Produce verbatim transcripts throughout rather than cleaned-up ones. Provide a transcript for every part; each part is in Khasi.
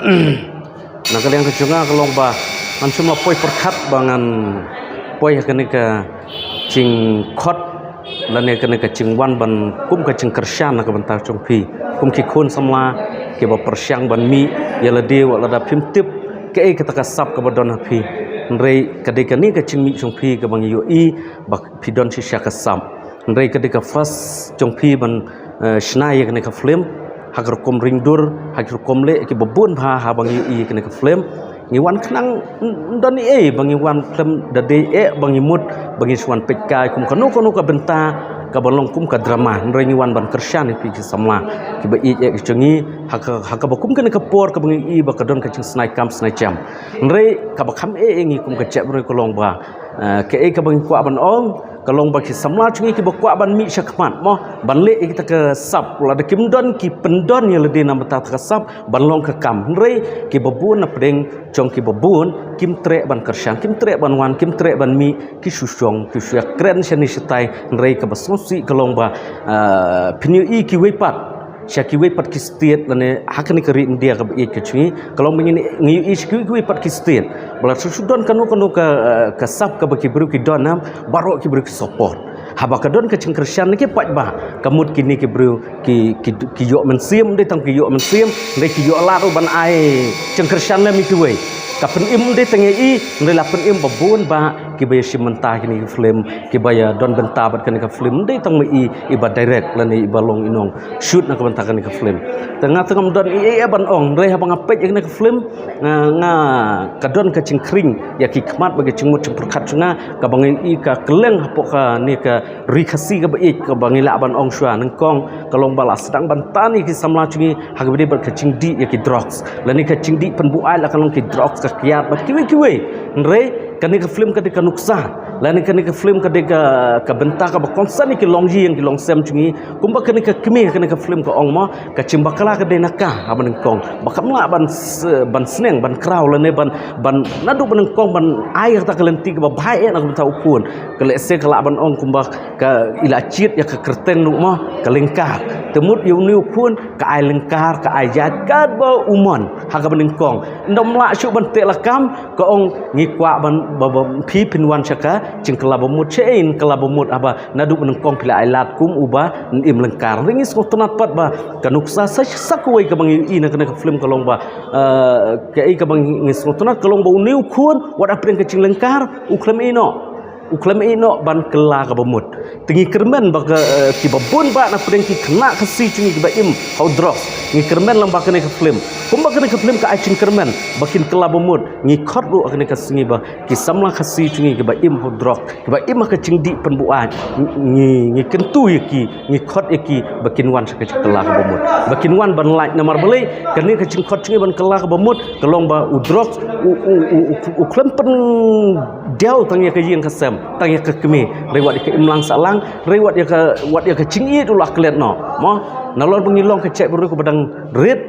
Na ka liang ka jong nga ka long ba ngan shim la poi pyrkhat ba ngan poi ha kane ka jingkhot lane kane ka jingwan ban kum ka jingkyrshan na ka bynta jong phi kum ki khun samla kiba pyrshang ban mih ïa lade wat lada phim tip kaei kata ka sap kaba don ha phi. Hynrei ka dei kane ka jingmih jong phi kaba ngi ïohi ba phi don shisha ka sap. Hynrei ka dei ka first jong phi ban eh, shna ïa kane ka film ha ka rukom ringdur ha ka rukom leh kiba bun bha ha ba ngi ïohi ïa kane ka film. Ngi wan khnang n- don ei ba ngi wan film da dei eh ba ngi mut ba ngi shu wan peit kai kum kano kano ka bynta kaba long kum ka drama. Hynrei ngi wan ban kyrshan ïa phi ki samla kiba ïeit eh ki jong ngi ha ka ha kaba kum kane ka por kaba ngi ïohi ba ka don ka jingsnai kam snai jam. Hynrei kaba kham eh ïa ngi kum ka jaitbynriew ka long ba eh, kaei kaba ngi kwah ban ong ka long ba ki samla jong ngi kiba kwah ban mih sha khmat mo ban leh ïa kita ka sap lada kim don ki pyndon ïa lade na bynta ta ka sap ban long ka kam. Hynrei kiba bun na pdeng jong kiba bun kim treh ban kyrshan, kim treh ban wan, kim treh ban mih, ki shu shong ki shu ïa kren shane shatai. Hynrei kaba sngewsih ka long ba eh, phin ïohi kiwei pat sha kiwei pat ki state lane ha kane ka ri India kaba ïeit ka jong ngi ka long ba ngi ngi ïohi sha kiwei kiwei pat ki state ba la shu shu don kano kano ka eh, ka sap kaba ki briew ki don nam baroh ki briew ki support. Haba ka don ka jingkyrshan ne ki paidbah ka mut kine ki briew ki ki ki ïoh mynsiem, dei tang ki ïoh mynsiem, dei ki ïoh lad ruh ban ai jingkyrshan lem ïa kiwei. Ka pynim dei tang ïa i, dei la pynim ba bun ba kiba ïa shim bynta kine ki film kiba ïa don bynta bad kane ka film dei tang ma i iba direct lane iba long i nong shoot na ka bynta kane ka film. Te nga te ngam don i i ban ong, hynrei haba nga peit ïa kane ka film nga nga ka don ka jingkhring ïa ki khmat bad ka jingmut jingpyrkhat jong nga kaba ngi i ka kylleng hapoh kane ka ri Khasi kaba ïeit kaba ngi lah ban ong shuwa nyngkong ka long ba la sdang ban tan ïa ki samla jong ngi ha kaba dei bad ka jingdih ïa ki drugs lane ka jingdih pynbuaid la ka long ki drugs ka kiad bad kiwei kiwei. Hynrei kane ka film ka dei ka nuksa lane kane ka film ka dei ka ka bynta kaba kongsan ïa ki longïing ki longsem jong ngi kumba kane ka kmie kane ka film ka ong mo ka jingbakla ka dei na ka ha ba nyngkong ba kam lah ban s- ban sneng ban kraw lane ban ban naduh ba nyngkong ban ai kata ka lynti kaba bha eh na ka bynta u khun. Ka lehse ka lah ban ong kumba ka i la jied ïa ka kyrteng ruh mo ka lyngkar. Te mut ïa une u khun ka ai lyngkar ka ai ïaid katba u mon ha kaba nyngkong. Ym lah shuh ban teh lakam ka ong ngi kwah ban ba ba phi phin wan sha ka jingkylla ba mut sha ei kylla ba mut haba naduh ba nyngkong phi la ai lad kum uba im lyngkar. Hynrei ngi sngewtynnat pat ba ka nuksa sa sa kawei kaba ngi i na kane ka film ka long ba eh, kaei kaba ngi sngewtynnat ka long ba une u khun wat hapdeng ka jinglyngkar u khlem ïeh noh u khlem ïeh noh ban kylla kaba mut. Te ngi kyrmen ba ka eh, kiba bun ba na pdeng ki khynnah Khasi jong ngi kiba im ha u drugs. Ngi kyrmen lang ba kane ka film kumba kane ka film ka ai jingkyrmen ba kin kylla ba mut. Ngi khot ruh ha kane ka sngi ba ki samla Khasi jong ngi kiba im ha u drugs kiba im ha ka jingdih pynbuaid ngi ngi kyntu ïa ki ngi khot ïa ki ba kin wan sha ka jingkylla kaba mut ba kin wan ban lait namar balei kane ka jingkhot jong ngi ban kylla kaba mut ka long ba u drugs u u u u, u khlem pyndiaw tang ïa ka ïing ka sem tang ïa ka kmie. Hynrei wat ïa ka imlang sahlang hynrei wat ïa ka wat ïa ka jingïeit u la klet noh mo. Nalor ba ngi long ka jaitbynriew kaba dang rit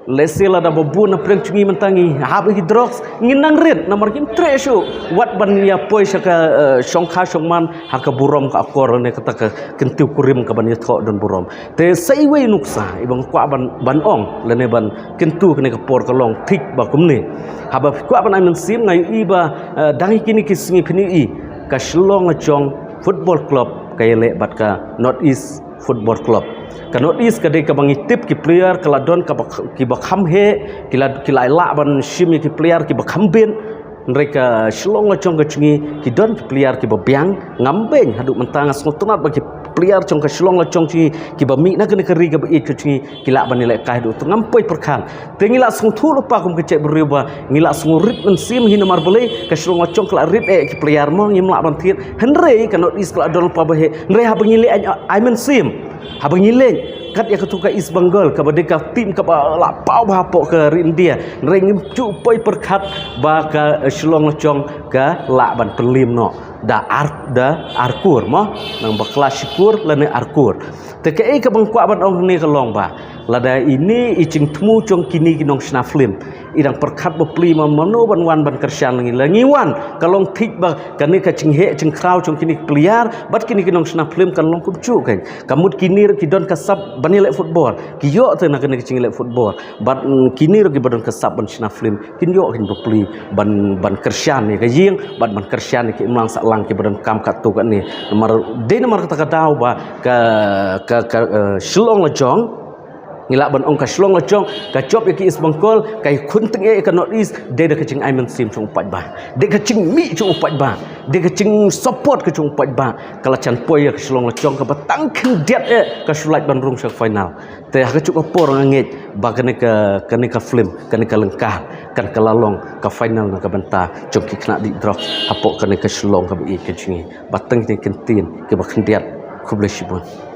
lehse lada ba bun na pdeng jong ngi mynta ngi hap ïa ki drugs ngin nang rit namar ngim treh shuh wat ban ïa poi sha ka eh, shongkha shongman ha ka burom ka akor ne kata ka kyntiew kurim kaban ïathoh don burom. Te sa iwei nuksa iba nga kwah ban ban ong lane ban kyntu kane ka por ka long thik ba kumne. Haba phi kwah ban ai mynsiem nga ïohi ba eh, dang ïa kine ki sngi phin ïohi ka Shillong Lajong Football Club ka ïaleh bad ka North East Football Club. Ka North East ka dei kaba ngi tip ki player ka la don kaba kiba kham heh ki la ki la lah ban shim ïa ki player kiba kham bit. Hynrei ka Shillong Lajong ka jong ngi ki don ki player kiba biang ngam beiñ haduh mynta nga sngewtynnat ba ki player jong ka Shillong Lajong jong ngi kiba mih na kane ka ri kaba ïeit ka jong ngi ki lah ban ïalehkai haduh te ngam poi pyrkhat. Te ngi lah sngewthuh lypa kum ka jaitbynriew ba ngi lah sngew rit mynsiem hi namar balei ka Shillong Lajong ka la rit eh ki player mo ngim lah ban thied. Hynrei ka North East ka la don lypa ba heh hynrei haba ngi leh ai ai mynsiem haba ngi leh kat ïa katu ka East Bengal kaba dei ka team kaba la paw bha hapoh ka ri India. Hynrei ngim ju poi pyrkhat ba ka eh, Shillong Lajong ka lah ban pynlim noh. Da ar da arkur mo, nang bakla shikur lane arkur. Te kaei kaba nga kwah ban ong hangne ka long ba lada ine i jingthmu jong kine ki nongshna film i dang pyrkhat bapli ma mano ban wan ban kyrshan ngi, la ngi wan ka long thik ba kane ka jingheh jingkhraw jong kine ki player bad kine ki nongshna film kan long kumjuh kein. Ka mut kine ruh ki don ka sap ban ïaleh football, ki ïoh te na kane ka jingleh football. Bad mm, kine ruh kiba don ka sap ban shna film kin ïoh kin bapli ban ban kyrshan ïa ka ïing bad ban kyrshan ïa ka imlang sahlang kiba don kam katto katne. Namar dei namar kata ka daw ba ka ka ka eh, Shillong la jong, ngi lah ban ong ka Shillong la jong, ka jop ïa ka East Bengal, ka khun teng ïa ka North East, dei da ka jingai mynsiem jong u paidbah, dei ka jingmih jong u paidbah, dei ka jingsupport ka jong u paidbah, ka la jan poi ïa ka Shillong la jong kaba tang khyndiat ïa ka shu lait ban rung sha ka final. Te ha kajuh ka por nga ngeit ba kane ka kane ka film, kane ka lyngkar kan ka la long ka final na ka bynta jong ki khynnah dih drok hapoh kane ka Shillong kaba ïeit ka jong ngi. Ba tang kine ki ktien kiba khyndiat. Khublei shibun.